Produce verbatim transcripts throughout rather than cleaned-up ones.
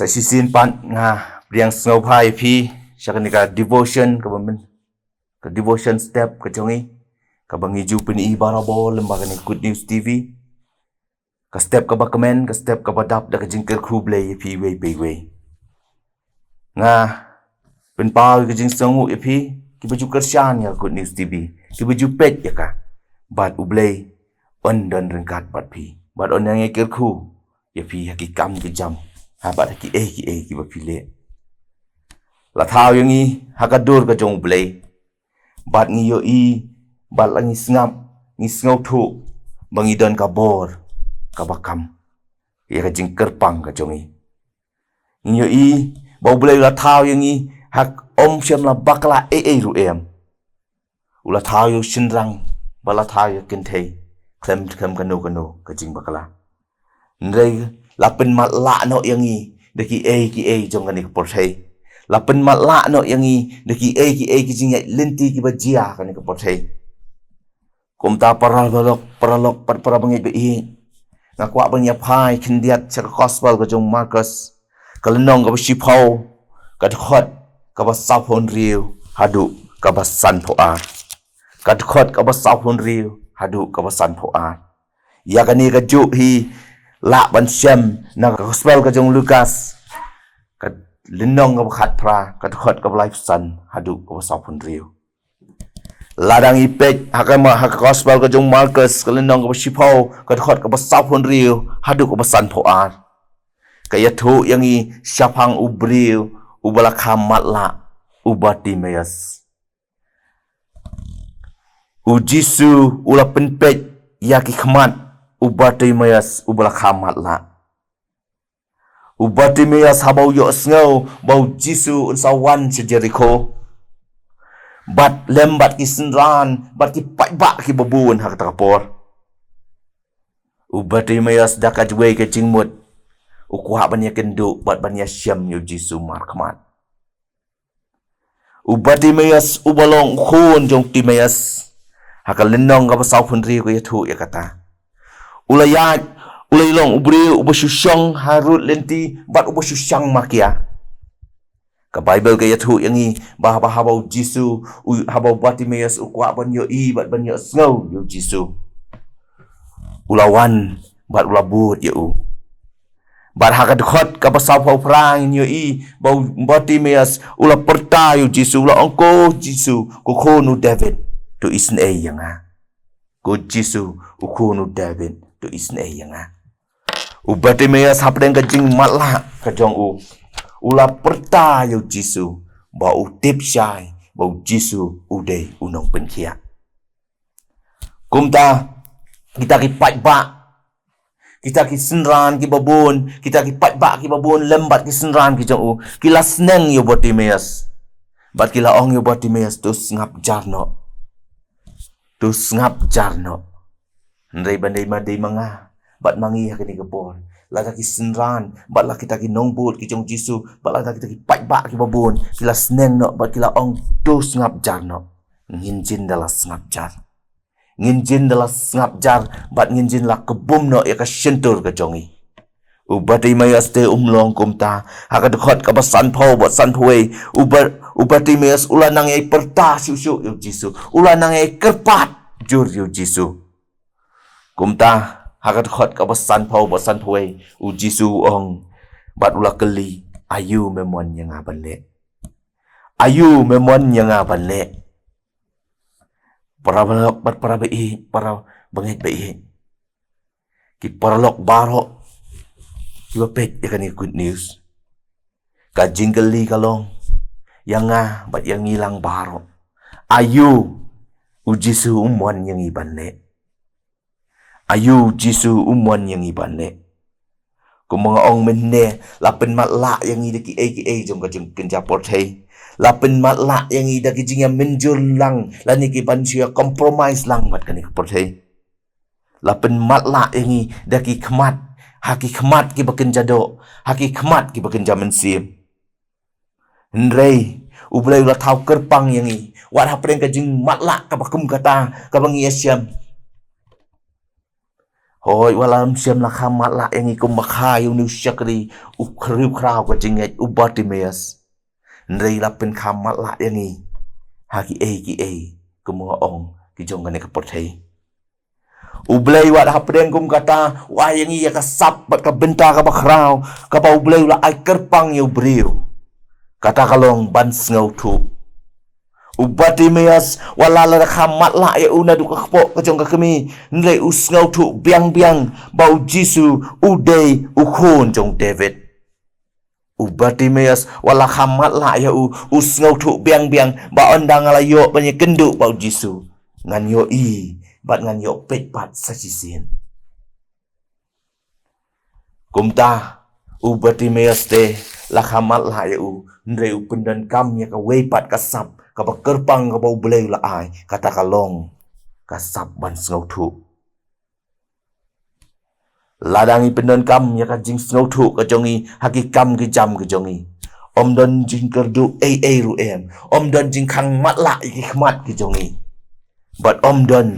Shisien pat nga pdiang sngewbha ïa phi sha kane ka devotion kaba myn, ka devotion step ka jong ngi, kaba ngi ju pyni barabor lyngba kane Good News T V. Ka step kaba kmen, ka step kaba dap da ka jingkyrkhu Blei ïa phi iwei pa iwei. Nga pynpaw ïa ka jingsngewnguh ïa phi kiba ju kyrshan ïa Good News T V, kiba ju peit ïa ka. Bad U Blei un don ryngkat bad phi, bad un nang ïa kyrkhu ïa phi ha ki kam ki jam, ha bad ha kiei kiei kiba phi leh. La thaw ïa ngi ha ka dur ka jong U Blei, bad ngi ïohi, bad la ngi sngap, ngi sngewthuh ba ngi don ka bor kaba kam ïa ka jingkyrpang ka jong ngi. Ngi ïohi ba U Blei u la thaw ïa ngi ha, ym shym la bakla ei ei ruh em. U la thaw ïa u shynrang, bad la thaw ïa kynthei, khlem khlem kano kano ka jingbakla. Hynrei la pynmatlah noh ïa ngi da kiei kiei jong kane ka pyrthei. La pynmatlah noh ïa ngi da kiei kiei ki jingïaid lynti kiba jia kane ka pyrthei. Kumta paralok, paralok, para, parabangeit ba ïeit, nga kwah ban ïa phai khyndiat sha ka gospel ka jong u Markos, ka lynnong kaba shiphew, ka dkhot kaba sawphew hynriew haduh kaba sanphew ar. Ka dkhot kaba sawphew hynriew haduh kaba sanphew ar. Ïa kane kajuh hi lah ban shem na ka gospel ka jong u Lukas, ka lynnong kaba khatphra, ka dkhot kaba laiphew san haduh kaba sawphew hynriew. Lada ngi peit ha ka ma-, ha ka gospel ka jong u Markos, ka lynnong kaba shiphew, ka dkhot kaba sawphew hynriew haduh kaba sanphew ar, ka ïathuh ïa ngi shaphang u briew uba la kha matlah, u Bartimeus. U Jisu u la pynpeit ïa ki khmat u Bartimeus uba la kha matlah. U Bartimeus haba u ïohsngew ba u Jisu un sa wan sha Jerikho, bad lem bad ki synran bad ki paidbah kiba bun ha kata ka por, u Bartimeus da ka jwai ka jingmut u kwah ban ïakynduh bad ban ïashem ïa u Jisu markhmat. U Bartimeus uba long u khun jong u Timeus, ha ka lynnong kaba sawphew hynriew ka ïathuh ïa kata. U la ïaid, u la long u briew uba shu shong harud lynti bad uba shu shang makia. Ka Baibl ka ïathuh ïa ngi ba haba, haba u Jisu, u, haba u Bartimeus u kwah ban ïohi bad ban ïohsngew ïa u Jisu, u la wan bad u la bud ïa u. Bad ha ka dkhot kaba sawphew phra ngin ïohi ba u Bartimeus u la pyrta ïa u Jisu, u la ong, "Ko Jisu, ko khun u David, to isynei ïa nga. Ko Jisu, u khun u David, to isynei ïa nga." U Bartimeus hapdeng ka jingmatlah ka jong u, u la pyrta ïa u Jisu ba u tip shai ba u Jisu u dei u nongpynkhiah. Kumta kita ki paidbah, kita ki synran kiba bun, kita ki paidbah kiba bun lem bad ki synran ki jong u, ki la sneng ïa u Bartimeus. Bad ki la ong ïa u Bartimeus, "To sngap jar noh. To sngap jar noh." Hynrei ban dei ma, dei ma nga bad ma ngi ha kane ka por, lada ki synran bad la kita ki nongbud ki jong u Jisu bad lada kita ki paidbah kiba bun ki la sneng noh bad ki la ong, "To sngap jar noh," ngin jin da la sngap jar. Ngin jin da la sngap jar bad ngin jin la kbum noh ïa ka shyntur ka jong ngi. U Bartimeus te um long kumta. Ha ka dkhot kaba sanphew bad sanphew wei, u Bar-, u Bartimeus u la nang ïai pyrta shuh shuh ïa u Jisu, u la nang ïai kyrpad jur ïa u Jisu. Kumta ha ka dkhot kaba sanphew bad sanphew wei, u Jisu u ong bad u la kylli, "Aïu me mon ïa nga ban leh? Aïu me mon ïa nga ban leh?" Para ba, para ba ïeit, para bangeit ba ïeit, ki paralok baroh kiba peit ïa kane Good News, ka jingkylli ka long ïa nga bad ïa ngi lang baroh, aïu u Jisu u mon ïa ngi ban leh? Aïu u Jisu u mon ïa ngi ban leh? Kumba nga ong mynne, la pynmatlah ïa ngi da kiei kiei jong ka jingkynja pyrthei. La pynmatlah ïa ngi da ki jingïamynjur lang lane ki ban shu ïa compromise lang bad kane ka pyrthei. La pynmatlah ïa ngi da ki khmat, ha ki khmat kiba kynja doh, ha ki khmat kiba kynja mynsiem. Hynrei U Blei u la thaw kyrpang ïa ngi wat hapdeng ka jingmatlah kaba kum kata kaba ngi ïashem. Hooid, wat la ym shym la kha matlah ïa ngi kumba kha ïa une u shakri, u khriewkhraw ka jingngeit, u Bartimaeus. Hynrei la pynkham matlah ïa ngi ha kiei kiei, kum nga ong, ki jong kane ka pyrthei. U Blei wat hapdeng kum kata, u ai ïa ngi ïa ka sap bad ka bynta kaba khraw, kaba U Blei u la ai kyrpang ïa u briew. Kata ka long ban sngewthuh. U Bartimaeus, wat la la kha matlah ïa u naduh ka kpoh ka jong ka kmie, hynrei u sngewthuh biang biang ba u Jisu u dei u khun jong David. U Bartimaeus, wat la kha matlah ïa u, u sngewthuh biang biang ba ynda nga la ïoh ban ïakynduh bad u Jisu, ngan ïohi bad ngan ïoh peit pat sa shisien. Kumta, u Bartimaeus te la kha matlah ïa u, hynrei u pyndonkam ïa kawei pat ka sap kaba kyrpang kaba U Blei u la ai, kata ka long ka sap ban sngewthuh. Lada ngi pyndonkam ïa ka jingsngewthuh ka jong ngi ha ki kam ki jam ka jong ngi, ym don jingkyrduh ei ei ruh em, ym don jingkhang matlah ïa ki khmat ki jong ngi, bad ym don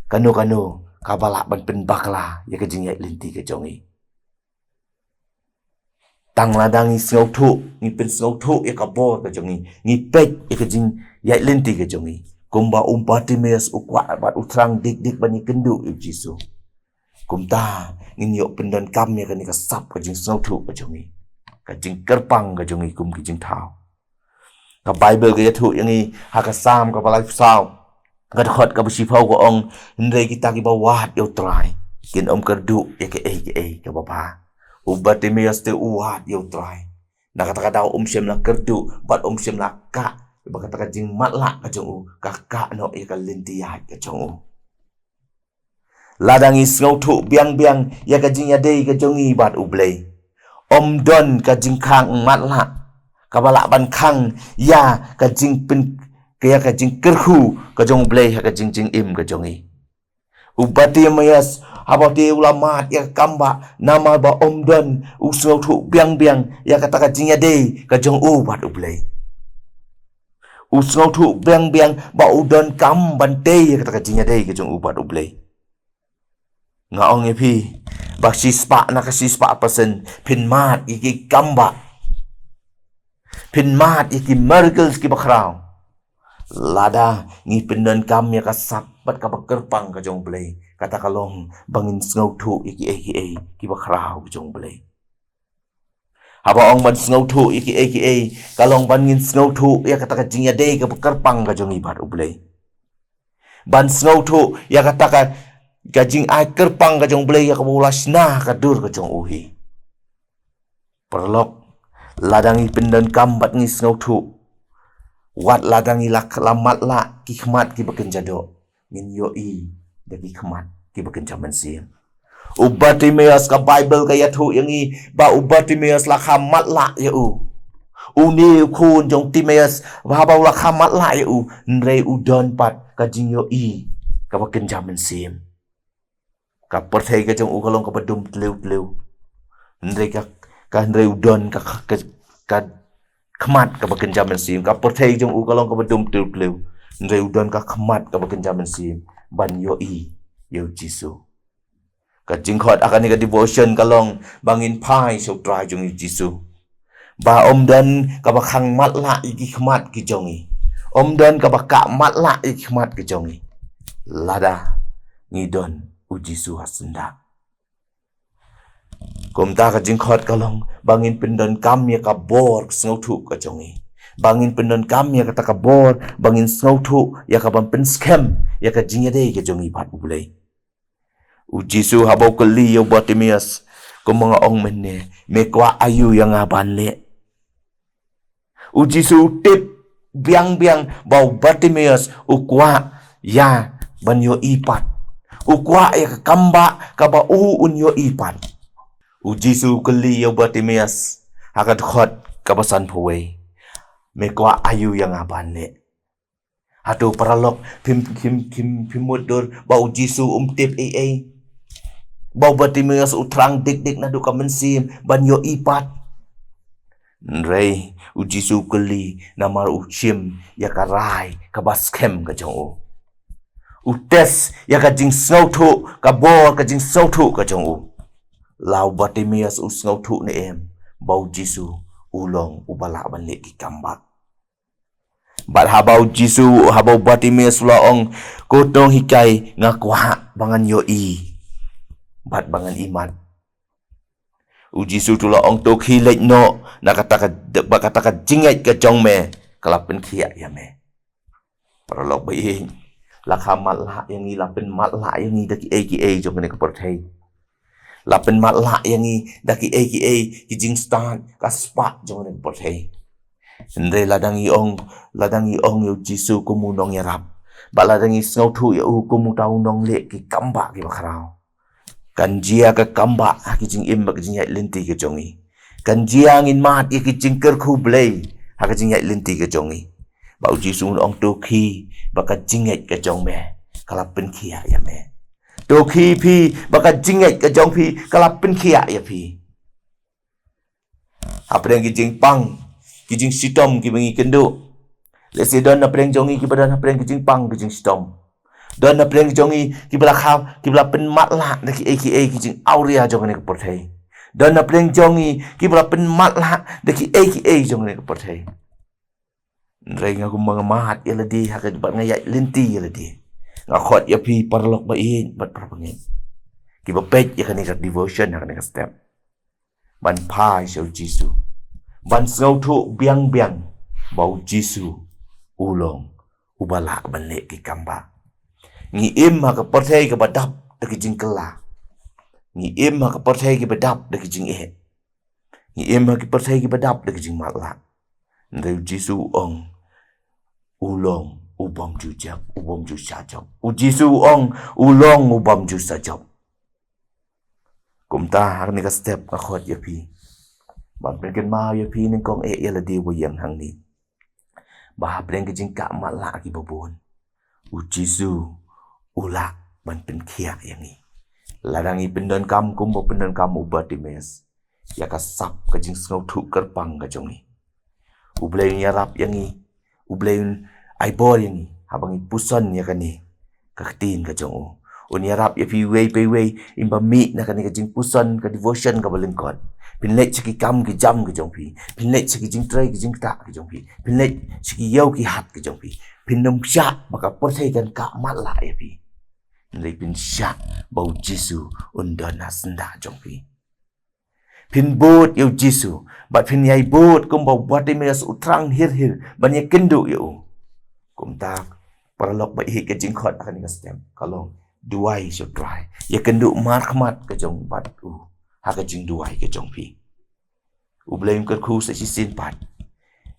kano kano kaba lah ban pynbakla ïa ka jingïaid lynti ka jong ngi. Tang lada ngi sngewthuh, ngi pynsngewthuh ïa ka bor ka jong ngi, ngi peit ïa ka jingïaid lynti ka jong ngi, kumba u Bartimaeus u kwah bad u thrang dik dik ban ïakynduh ïa u Jisu, kumta ngin ïoh pyndonkam ïa kane ka sap ka jingsngewthuh ka jong ngi, ka jingkyrpang ka jong ngi kum ki jingthaw. Ka Baibl ka ïathuh ïa ngi ha ka Salm kaba laiphew saw, ka dkhot kaba shiphew ka ong, hynrei kita kiba wad ïa u Trai kin ym kyrduh ïa kaei kaei kaba bha. U Bartimaeus te u wad ïa u Trai na kata ka daw, um shym la kyrduh bad um shym la kah ba kata ka jingmatlah ka jong u ka kah noh ïa ka lynti ïaid ka jong u. Lada ngi sngewthuh biang biang ïa ka jingïadei ka jong ngi bad U Blei, ym don ka jingkhang matlah kaba lah ban khang ïa ka jingpyn, ïa ka jingkyrkhu ka jong U Blei ha ka jingjingim ka jong ngi. U Bartimaeus, haba te u la mad ïa ka kambah namar ba ym don, u sngewthuh biang biang ïa kata ka jingïadei ka jong u bad U Blei. U sngewthuh biang biang ba u donkam ban tei ïa kata ka jingïadei ka jong u bad U Blei. Nga ong ïa phi ba shispah na ka shispah persen phin mad ïa ki kambah, phin mad ïa ki miracles kiba khraw, lada ngi pyndonkam ïa ka sap bad kaba kyrpang ka jong U Blei, kata ka long ba ngin sngewthuh ïa kiei kiei kiba khraw ka jong U Blei. Haba ong ban sngewthuh ïa kiei kiei, ka long ban ngin sngewthuh ïa kata ka jingïadei kaba kyrpang ka jong ngi bad U Blei, ban sngewthuh ïa kata ka, ka jingai kyrpang ka jong U Blei ïa kaba u la shna ha ka dur ka jong u hi. Paralok, lada ngi pyndonkam bad ngi sngewthuh, wat lada ngi la, la matlah ki khmat kiba kynja doh, ngin ïohi da ki khmat kiba kynja mynsiem. U Bartimaeus, ka Baibl ka ïathuh ïa ngi ba u Bartimaeus la kha matlah ïa u. Une u khun jong Timaeus, haba u la kha matlah ïa u, hynrei u don pat ka jingïohi kaba kynja mynsiem. Ka pyrthei ka jong u ka long kaba dum tliw tliw, hynrei ka, ka hynrei u don ka, ka, ka khmat kaba kynja mynsiem. Ka pyrthei jong u ka long kaba dum tliw tliw, hynrei u don ka khmat kaba kynja mynsiem ban ïohi ïa u Jisu. Ka jingkhot ha kane ka devotion ka long ba ngin phai sha u Trai jong ngi u Jisu, ba ym don kaba khang matlah ïa ki khmat ki jong ngi, ym don kaba kah matlah ïa ki khmat ki jong ngi, lada ngi don u Jisu ha syndah. Kumta ka jingkhot ka long ba ngin pyndonkam ïa ka bor sngewthuh ka jong ngi, ba ngin pyndonkam ïa kata ka bor ba ngin sngewthuh ïa ka ban pynskhem ïa ka jingïadei ka jong ngi bad U Blei. U Jisu haba u kylli ïa u Bartimaeus, kumba nga ong mynne, me kwah aïu ïa nga ban leh? U Jisu u tip biang biang ba u Bartimaeus u kwah ïa ban ïohi pat. U kwah ïa ka kambah kaba u un ïohi pat. U Jisu u kylli ïa u Bartimaeus ha ka dkhot kaba sanphew wei, me kwah aïu ïa nga ban leh? Hato paralok, phim, phim, phim, phim mutdur ba u Jisu um tip ei ei, ba u Bartimaeus u thrang dik dik naduh ka mynsiem ban ïohi pat? Hynrei u Jisu u kylli namar u shim ïa ka rai kaba skhem ka jong u. U test ïa ka jingsngewthuh, ka bor ka jingsngewthuh ka jong u. La u Bartimaeus u sngewthuh ne em ba u Jisu u long uba lah ban leh ki kam bah. Bad haba u Jisu, haba u Bartimaeus u la ong, "Ko nonghikai, nga kwah ba ngan ïohi bad ba ngan imat." U Jisu u la ong, "To khie leit noh, na kata ka, ba kata ka jingngeit ka jong me ka la pynkhiah ïa me." Paralok ba ïeit, la kha matlah ïa ngi, la pynmatlah ïa ngi da kiei kiei jong kane ka pyrthei. La pynmatlah ïa ngi da kiei kiei ki jingstad ka spah jong kane ka pyrthei. Hynrei lada ngi ong, lada ngi ong ïa u Jisu kum u nongïarap, bad lada ngi sngewthuh ïa u kum uta u nongleh ki kam bah kiba khraw, kan jia ka kam bah ha ki jingim bad ki jingïaid lynti ka jong ngi. Kan jia ngin mad ïa ki jingkyrkhu Blei ha ki jingïaid lynti ka jong ngi. Ba u Jisu un ong, "To khie ba ka jingngeit ka jong me ka la pynkhiah ïa me. To khie phi ba ka jingngeit ka jong phi ka la pynkhiah ïa phi." Hapdeng ki jingpang, ki jingshitom kiba ngi kynduh. Lehse don hapdeng jong ngi kiba don hapdeng ki jingpang, ki jingshitom. Don hapdeng jong ngi kiba la kha, kiba la pynmatlah da kiei kiei ki jingawria jong kane ka pyrthei. Don hapdeng jong ngi kiba la pynmatlah da kiei kiei jong kane ka pyrthei. Hynrei nga kum nga mad ïa lade ha ka, bad nga ïaid lynti ïa lade, nga khot ïa phi paralok ba ïeit bad parabangeit, kiba peit ïa kane ka devotion ha kane ka step, ban phai sha u Jisu, ban sngewthuh biang biang ba u Jisu u long uba lah ban leh ki kam bah. Ngi im ha ka pyrthei kaba dap da ki jingkylla. Ngi im ha ka pyrthei kaba dap da ki jingeh. Ngi im ha ki pyrthei kiba dap da ki jingmatlah. Hynrei u Jisu u ong, u long u bym ju jop, u bym ju sha jop. U Jisu u ong, u long u bym ju sha jop. Kumta ha kane ka step nga khot ïa phi ban pynkynmaw ïa phi nyngkong eh ïa lade ba ïeng hangne, ba hapdeng ki jingkah matlah kiba bun, u Jisu u lah ban pynkhiah ïa ngi. Lada ngi pyndonkam kumba pyndonkam u Bartimaeus ïa ka sap ka jingsngewthuh kyrpang ka jong ngi, U Blei un ïarap ïa ngi. U Blei un ai bor ïa ngi haba ngi puson ïa kane ka ktien ka jong u. Un ïarap ïa phi iwei pa iwei, ïn ba mih na kane ka jingpuson, ka devotion kaba lyngkot, phin leit sha ki kam ki jam ki jong phi, phin leit sha ki jingtrei ki jingktah ki jong phi, phin leit sha ki ïew ki hat ki jong phi. Phin ym shah ba ka pyrthei kan kah matlah ïa phi. Hynrei phin shah ba u Jisu un don ha syndah jong phi. Phin bud ïa u Jisu bad phin ïai bud kumba u Bartimaeus u thrang hir hir ban ïakynduh ïa u. Kumta paralok ba ïeit, ka jingkhot ha kane ka step ka long, duwai sha u Trai, ïakynduh markhmat ka jong bad u ha ka jingduwai ka jong phi. U Blei un kyrkhu sa shisien pat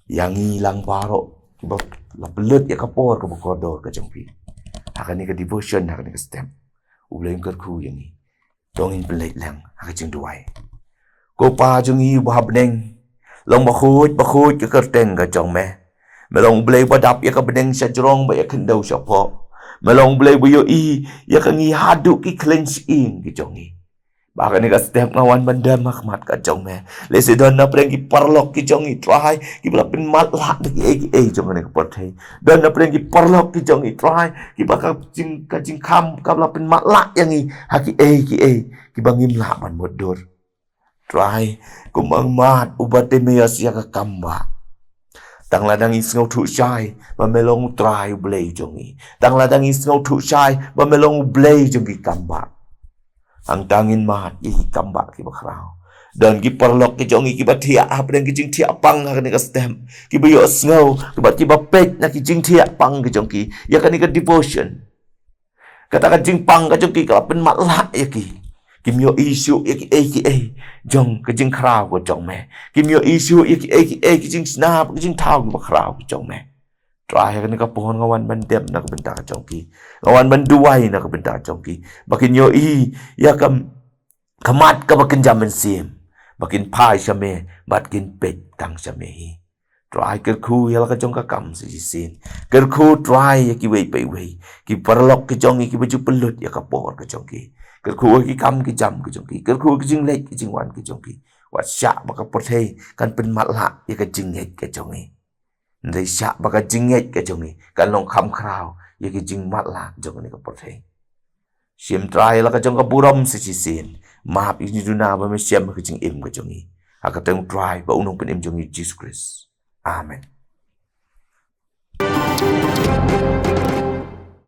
ïa ngi lang baroh kiba la pynlut ïa ka por kaba kordor ka jong phi ha kane ka devotion, ha kane ka step. U Blei un kyrkhu ïa ngi. To ngin pynleit lang ha ka jingduwai. Ko Pa jong ngi uba ha bneng, long bakhuid bakhuid ka kyrteng ka jong me. Me long U Blei uba dap ïa ka bneng shajrong bad ïa ka khyndew shaphoh. Me long U Blei uba ïohi ïa ka ngi haduh ki khleiñ shyieng ki jong ngi. Ba ha kane ka step nga wan ban dem ha khmat ka jong me. Lehse don na pdeng ki paralok ki jong ngi Trai, kiba la pynmatlah da kiei kiei jong kane ka pyrthei. Don na pdeng ki paralok ki jong ngi Trai, kiba ka jing, ka jingkham ka la pynmatlah ïa ngi ha kiei kiei kiba ngim lah ban mutdur. Trai, kumba mad u Bartimaeus ïa ka kam bah. Tang lada ngi sngewthuh shai ba me long U Trai U Blei jong ngi, tang lada ngi sngewthuh shai ba me long U Blei jong ki kam bah, hangta ngin mad ïa ki kam bah kiba khraw. Don ki paralok ki jong ngi kiba thiah ha pdeng ki jingthiah pang ha kane ka step, kiba ïohsngew, kiba, kiba peit na ki jingthiah pang ki jong ki ïa kane ka devotion. Kata ka jingpang ka jong ki ka la pynmatlah ïa ki. Kim ïohi shuh ïa kiei kiei jong ka jingkhraw ka jong me. Kim ïohi shuh ïa kiei kiei ki jingshna, ki jingthaw kiba khraw ka jong me. Trai, ha kane ka por nga wan ban dem na ka bynta ka jong ki. Nga wan ban duwai na ka bynta ka jong ki, ba kin ïohi ïa ka khmat kaba kynja mynsiem, ba kin phai sha me bad kin peit tang sha me hi. Trai, kyrkhu ïa la ka jong ka kam sa shisien. Kyrkhu Trai ïa kiwei pa iwei ki paralok ki jong ngi kiba ju pynlut ïa ka por ka jong ki. Kyrkhu ïa ki kam ki jam ki jong ki, kyrkhu ïa ki jingleit ki jingwan ki jong ki. Wat shah ba ka pyrthei kan pynmatlah ïa ka jingngeit ka jong ngi. Hynrei shah ba ka jingngeit ka jong ngi kan long kham khraw ïa ka jingmatlah jong kane ka pyrthei. Shim Trai la ka jong ka burom sa shisien. Map ïa ngi duna ba me shem ka jingim ka jong ngi. Ha ka kyrteng Trai bad u Nongpynim jong ngi Jisu Khrist. Amen.